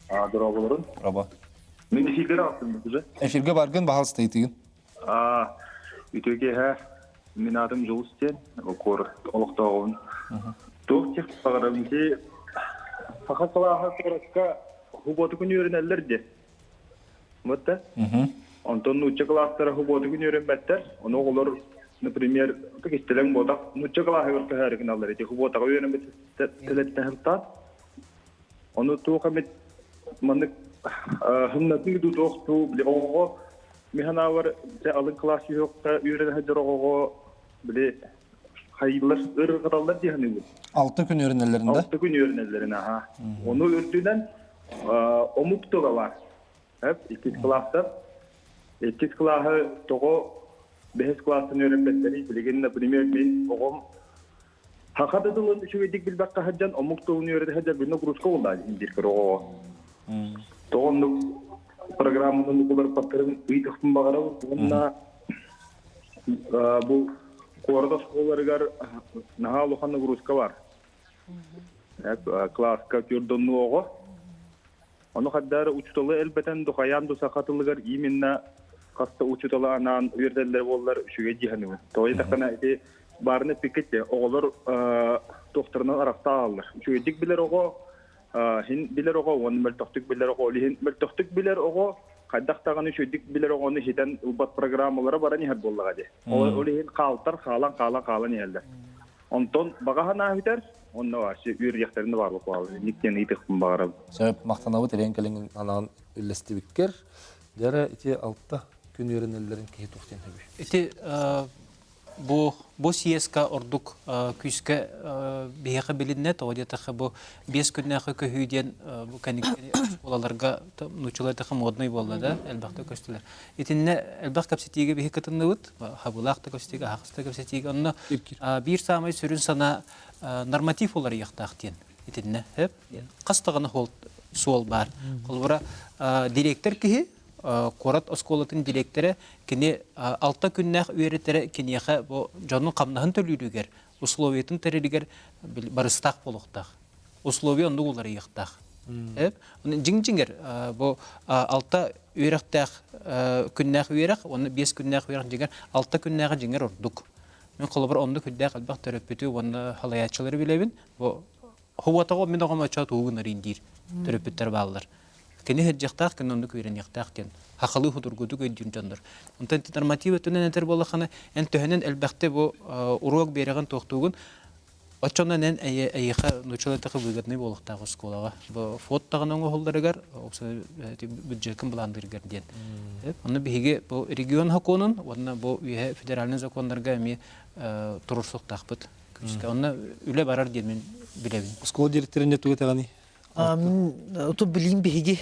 А, дороголорун. Роба. Мен эфирге аттым уже. Эфирге баргын баһалыста ыйтыгын. А, үтүө киэһэ. Мин аатым Дьулус диэн, куорат олохтооҕун. Туох диэх баҕарабын ити саха кылааһа куоракка хубуоту күн үөрэнэллэр диэ. Вот да. Онтон нуучча кылаастара хубуоту күн үөрэммэттэр. Ону оҕолор, например, истэлэҥ буотах нуучча кылааһыгар көһөөрү гыналлар ити хубуотаҕа үөрэммит тэлэттэһэртаат. Ону туох эмит маннык хымнатыы дуу туох дуу били оҕоҕо мин санаабар дьэ алын кылаас сүһүөххэ үөрэнэ сылдьар оҕоҕо били хайыылар ырырҕаталлар дии саныыбын. 6 күн үөрэнэллэрин да? 6 күн үөрэнэллэрин аха. Ону үрдүнэн омук тыла бар. Иккис кылаастар. Иккис кылааһы тоҕо бэһис кылаастан үөрэммэттэрий билигин, например, мин оҕом Саха да тылын үчүгэйдик билбэккэ сылдьан, омук тылын үөрэтэ сылдьар билинэ куруска буоллаа диир көр оҕоҕо. Тоҕо оннук программаны уларыппаттарын ыйытыахпын баҕарабын уонна бу куорат оскуолаларыгар наһаа улахан нагрузка бар. Класска түөрдоннуу оҕо. Ону хаддар учууталы элбэтэн духайаан ду саха тылыгар именно хаста учууталы анаан үөрдэллэр буоллар үчүгэй дии саныыбын. Тоҕо диэтэххинэ ити баарына эппиккит де оҕолор туохтарынан арахтааллар. Үчүгэйдик билэр оҕо хин билэр оҕо уонна мөлтөхтүк билэр оҕо ол иһин мөлтөхтүк билэр оҕо хайдах даҕаны үчүгэйдик билэр оҕону хитэн ылбат программалара баран иһэр буоллаҕа дии. Ол иһин хаалтар хаалан хаалан хаалан иһэллэр. Онтон баҕа санаа бүтэр, онно вообще үөрүйэхтэрин да баарлык баҕалар. Инник диэн ыйытыахпын баҕарабын. Сөп, махтанабыт илин кэлин анаан. үллэстибиккэр. Дьара ити алта күн үөрэнэллэрин киһи туох диэн сөбүй? Ити бу бу съезка ордук күүскэ биһиэхэ билиннэ тоҕо диэтэххэ бу биэс күннээхи көһүү диэн бу кэнники оскуолаларга нууччалар тэхэ модный буолла да элбэхтэ көстүлэр итиннэ элбэх кэпсэтиигэ биһи кытынныбыт хабылаах да кэпсэтиигэ аһаҕас да кэпсэтиигэ онно биир саамай сүрүн санаа норматив уларыйыахтаах диэн итиннэ хас даҕаны суол баар холобура директор киһи куорат оскуолатын дириэктэрэ кини алта күннээх үөрэтэрэ киниэхэ бу дьонун хамнаһын төлүүрүгэр, условиятын тэрилигэр барыстаах буолуохтаах. Условия оннук уларыйыахтаах. Дьиҥ-дьиҥэр бу алта үөрэхтээх күннээх үөрэх уонна биэс күннээх үөрэх дьиҥэр алта күннээҕи дьиҥэр ордук. Мин холобур оннук үрдээх элбэх төрөппүтү уонна халайааччылары билэбин. Бу Хуотоҕо мин оҕом оччо тугу гынарыын диир төрөппүттэр бааллар. Кини сылдьыахтаах, кини оннук үөрэниэхтээх диэн хахалыы судургутук өйдүүр дьоннор. Онтон норматив өттүнэн этэр буоллаххына, эн төһөнөн элбэхтэ бу уруок биэрэҕин туохтуугун, оччонон эн эйиэхэ нууччалыы эттэххэ выгодный буолуохтаах оскуолаҕа. Бу фот даҕаны оҥоһулларыгар, бюджекын былаандыырыгар диэн. Онно биһиги бу регион сокуонун уонна бу үөһэ федеральный законнарга эмиэ туруорсуохтаахпыт. Күүскэ. Онно үлэ барар диэн мин билэбин. Оскуола директорын тугу этэҕиний? Оту билим биһиги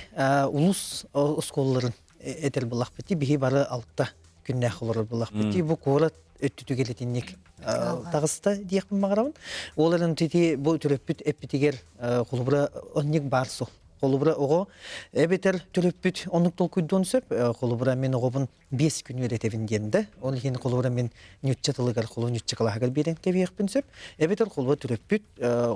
улус оскуолаларын этэр булахпыти биһи бары алта күннээх олорор булахпыти бу куорат өттүтүгэр итинник таҕыста диэхпин баҕарабын. Ол эрэн тити бу төрөппүт эппитигэр холобура оннук баар суох. Холобура оҕо эбэтэр төрөппүт оннук толкуйдуон сөп. Холобура мин оҕобун биэс күн үөрэтэбин диэн да ол иһин холобура мин ньучча тылыгар холу ньучча кылааһыгар биэрэн кэбиһиэхпин сөп эбэтэр холобура төрөппүт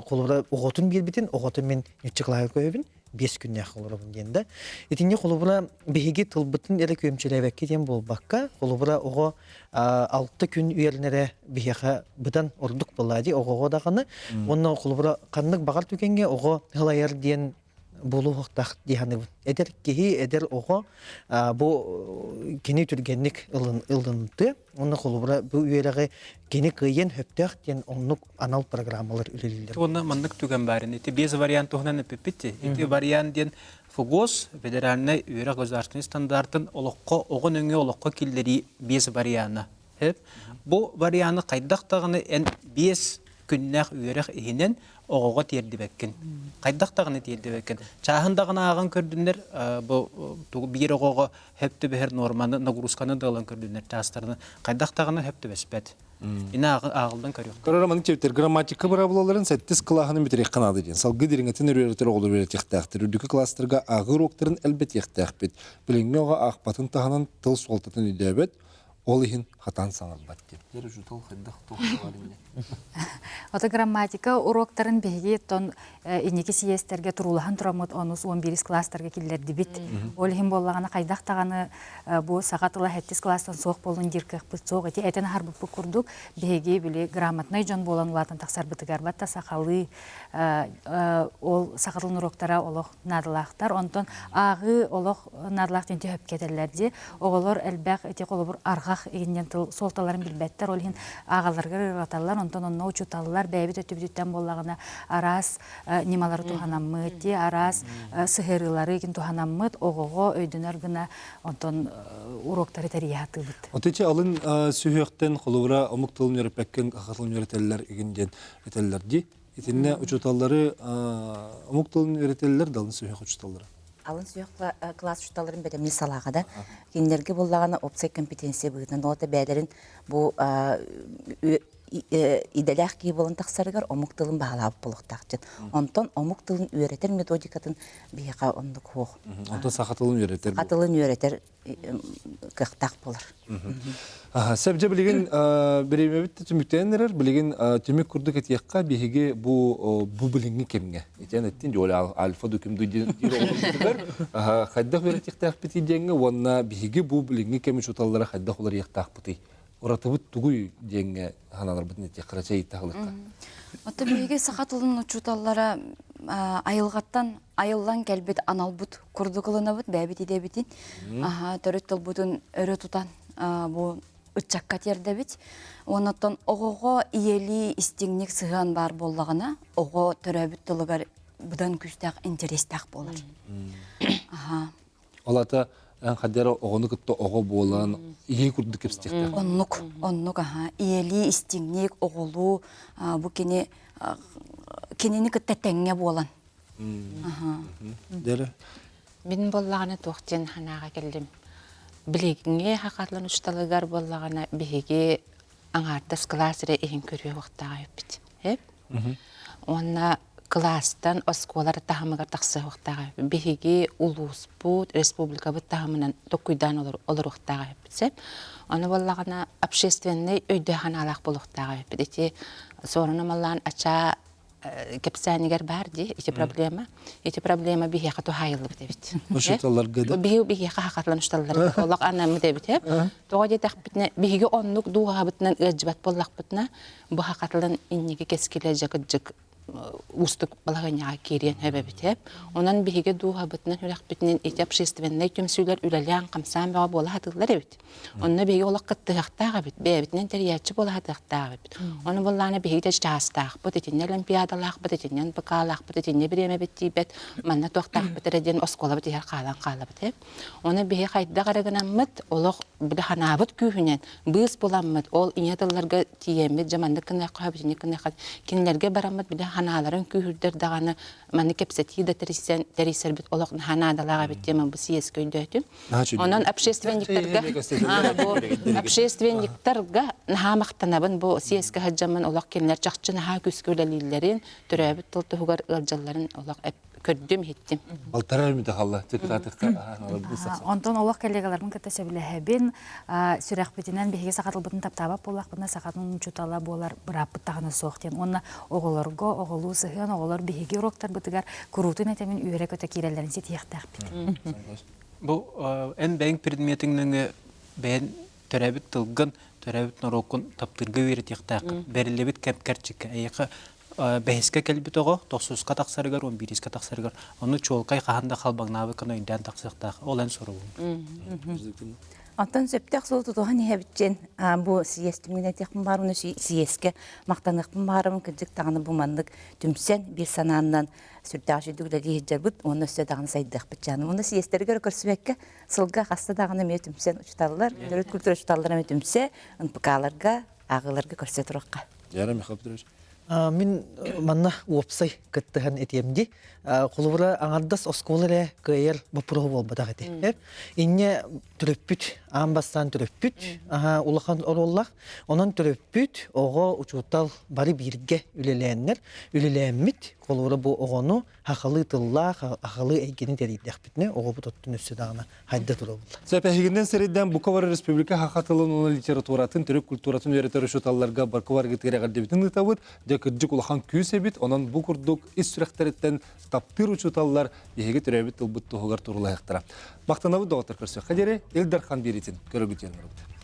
холобура оҕотун биэрбитин оҕотун мин ньучча кылааһыгар көһөбүн биэс күннээх олоробун диэн да итинни холобура биһиги тылбытын эрэ күөмчүлээбэккэ диэн буолбакка холобура оҕо алта күн үөрэнэрэ биһиэхэ быдан ордук буолла дии оҕоҕо даҕаны уонна холобура ханнык баҕар түгэҥҥэ оҕо ылайар диэн буолуохтаах дии саныыбын. Эдэр киһи, эдэр оҕо бу кини түргэнник ылынты. Онно холобура бу үөрэҕи кини кыайыан сөптөөх диэн оннук анал программалар үлэлииллэр. Уонна маннык түгэн баар ити без вариант туһунан эппиппит. Ити вариант диэн ФГОС, федеральнай үөрэх государственный стандартын олоххо оҕо нөҥүө олоххо киллэрии без вариана. Бу варианы хайдах даҕаны эн биэс күннээх үөрэх иһинэн оҕоҕо тиэрдибэккин. Хайдах даҕаны тиэрдибэккин. Чааһын даҕаны ааҕан көрдүннэр, бу биир оҕоҕо хөп түбэһэр нуорманы, нагрузканы да ылан көрдүннэр чаастарны хайдах даҕаны хөп түбэспэт. Ини ааҕылдан көрүөх. Көрөр маннык чэбиттэр грамматика быраабылаларын сэттис кылааһын бүтүрүөххэ наада диэн. Салгыы дириҥэтин үөрэтэр оҕолор үөрэтиэхтээхтэр. Үрдүкү класстарга ааҕыы уруоктарын элбэтиэхтээхпит. Билиҥҥи оҕо аахпатын таһынан тыл суолтатын өйдөөбөт, Ол иһин хатан саҥарбат диэн. Дьэ, учуутал хайдах туох Ото грамматика уроктарын биһиги тон инники сийиэстэргэ туруулаһан тураммыт онус уон биирис класстарга киллэрдибит. Ол иһин буоллаҕына хайдах даҕаны бу саха тыла сэттис класстан суох буолун диир кыахпыт суох. Ити этэн аһарбыппыт курдук биһиги били грамотнай дьон буолан улаатан тахсарбытыгар батта сахалыы ол саха тылын уроктара олох наадалаахтар. Онтон ааҕыы олох наадалаах диэн төһөпкө этэллэр дии. Оҕолор элбэх ити холобур арҕах игиннэн тыл суолталарын билбэттэр, ол иһин ааҕалларыгар ыараталлар. Онтон онно учууталлар бэйэбит өттүбүтүттэн буоллаҕына араас ньымалары туһанаммыт, дии араас сыһыарыылары игин туһанаммыт оҕоҕо өйдөнөр гына онтон уроктары тэрийэ сатыыбыт. Отуча алын сүһүөхтэн холобура омук тылын үөрэппэккин саха тылын үөрэтэллэр игин диэн этэллэр дии. Итиннэ учууталлары омук тылын үөрэтэллэр да алын сүһүөх учууталлара? Алын сүһүөх класс учууталларын бэлэмниир салааҕа да кинилэргэ буоллаҕына опция компетенция быһыытынан ол бэйэлэрин бу идэлээх киһи буолан тахсарыгар омук тылын баһылаабыт буолуохтаах дьон. Онтон омук тылын үөрэтэр методикатын биһиэхэ оннук суох. Онтон саха тылын үөрэтэр. Саха тылын үөрэтэр кыахтаах буолар. Сөп дьэ билигин бириэмэбит түмүктэнэн эрэр. Билигин түмүк курдук этиэххэ биһиги бу бу билиҥҥи кэмҥэ итиэн эттин дьуоль альфа дуким диир оҕолорбутугар хайдах үөрэтиэхтээхпитий диэҥҥэ уонна биһиги бу билиҥҥи кэм учууталлара хайдах уларыйыахтаахпытый уратыбыт тугуй диэҥҥэ санааларбытын этиэххэ чэй таһылыкка. Оттон биһиги саха тылын учууталлара айылҕаттан айыллан кэлбит аналбыт курдук ылынабыт бэйэбит идэбитин төрүт тылбытын өрө тутан бу ыччакка тиэрдэбит. Оннуттан оҕоҕо ийэлии истиҥник сыһыан баар буоллаҕына, оҕо төрөөбүт тылыгар быдан күүстээх интэриэстээх буолар. Аха. Ол ата эн хадера оҕону кытта оҕо буолан ийэ курдук кэпсэтиэхтээх. Оннук, оннук аха. Ийэлии истиҥник, оҕолуу бу кини кинини кытта тэҥҥэ буолан. Аха. Дэрэ. Мин буоллаҕына туох диэн санааҕа кэллим. Билигиҥҥи хахатлан учууталыгар буоллаҕына биһиги аҥаардас кылаас эрэ иһин көрүө уохтааҕа эппит. Уонна кылаастан оскуола таһымыгар тахсыахтааҕа. Биһиги улууспут, республикабыт таһымынан токкуйдаан олоруохтааҕа эппит сөп. Ону буоллаҕына общественнай өйдөөх санаалаах буолуохтааҕа эппит. Ити суорун омоллоон ачаа кэпсээнигэр баар дии ити проблема. Ити проблема биһиэхэ туһаайыллыбыт эбит. Учууталларга да? Биһи биһиэхэ хахатлан учууталларга олох анаммыт эбит. Тоҕо диэтэхпитинэ, биһиги оннук дууһабытынан ыалдьыбат буоллахпытына, бу хахатлан инники кэскилэ дьакыдьык уустук балаһыанньаҕа киириэн сөбөбүт. Онон биһиги дууһабытынан үрэхпитинэн ити общественнай түмсүүлэр үлэлээн-хамсаан бөҕө буола сатыыллар эбит. Онно биһиги олох кыттыһыахтаах эбит, бэйэбитинэн тэрийээччи буола сатыахтаах эбит. Ону буоллаҕына биһиги да чаастаахпыт, итиннэ олимпиадалаахпыт, итиннэ НПК-лаахпыт, итиннэ бириэмэбит тиийбэт, манна туохтаахпыт эрэ диэн оскуолабыт иһэр хаалан хаалабыт. Ээ. Ону биһи хайдах эрэ гынаммыт, олох били ханаабыт күүһүнэн быыс буламмыт, ол ийэ тылларга тиийэммит, дьэ маннык гыныахха, итинник гыныахха, кинилэргэ бараммыт били ханааларын күүһүрдэр даҕаны маннык кэпсэтии да тэрийсэн тэрийсэрбит олох наһаа наадалаах эбит диэн бу съезкэ өйдөөтүм. Онон общественниктарга бу общественниктарга наһаа махтанабын бу съезкэ сылдьаммын олох кинилэр чахчы наһаа күүскэ үлэлииллэрин, төрөөбүт тыл туһугар ыалдьалларын олох көрдүм, иһиттим. Балтараа мүтэ халла депутатыкка Онтон олох коллегаларбын кытта сөбүлэһэбин. Сүрэхпитинэн биһиги саха тылбытын таптаабат буоллахпытына сахатын учуутала буолар бырааппыт даҕаны суох диэн. Уонна оҕолорго оҕолуу сыһыан оҕолор биһиги уруоктарбытыгар куруутун этэмин үөрэ-көтө киирэллэрин ситиһиэхтээхпит. Бу эн бэйэҥ предметиҥ нөҥүө бэйэн төрөөбүт тылгын, төрөөбүт норуоккун таптыырга үөрэтиэхтээххин. Бэриллибит кэм кэрчиккэ эйиэхэ бэһискэ кэлбит оҕо тохсуска тахсарыгар, он биириска тахсарыгар ону чуолкай хаһан да халбаҥнаабыккын өйдөөн тахсыахтаах. Ол эн суругуҥ. Оттон сөптөөх суолу тутуһан иһэбитчэн бу съезд түмүгүнэн этиэхпин баарына съезкэ махтаныахпын баарым кырдьык даҕаны бу маннык түмсэн биир санааннан сүрдээх үчүгдүк үлэлии сылдьарбыт уонна өссө даҕаны сайдыахпыт дьааны уонна съезтэригэр көрсүбэккэ сылга хаста даҕаны эмиэ түмсэн учуталлар төрүт культура учуталлар эмиэ түмсэ НПК-ларга ааҕыыларга көрсө туруохха. Яра Михаил Петрович. Мин манна уопсай кыттыһан этиэм дии. Холобура, аҥардас оскуола эрэ кыайар боппуруоһу буолбатах этэ. Инньэ төрөппүт, аан бастаан төрөппүт, улахан оруоллаах. Онон төрөппүт, оҕо, учуутал бары бииргэ үлэлээннэр, үлэлээммит, холобура бу оҕону хахалыы тыллаах, хахалыы эйгэни тэрийдэхпитинэ, оҕобут оттон өссө даҕаны хайда турабылла. Сэпэһигинэн сиридэн Буковар Республика хаха тылын уонна литературатын, төрүт культуратын үөрэтэр учууталларга Барковар гытыыр ыытабыт. Дьэ кырдьык улахан күүс эбит. Онон бу курдук ис сүрэхтэриттэн таптыыр учууталлар биһиги төрөөбүт тылбыт туһугар турулаһыахтара. Махтанабыт доҕоттор көрсүөххэ диэри Ил Дархан биэритин көрөгүтүөн барабыт.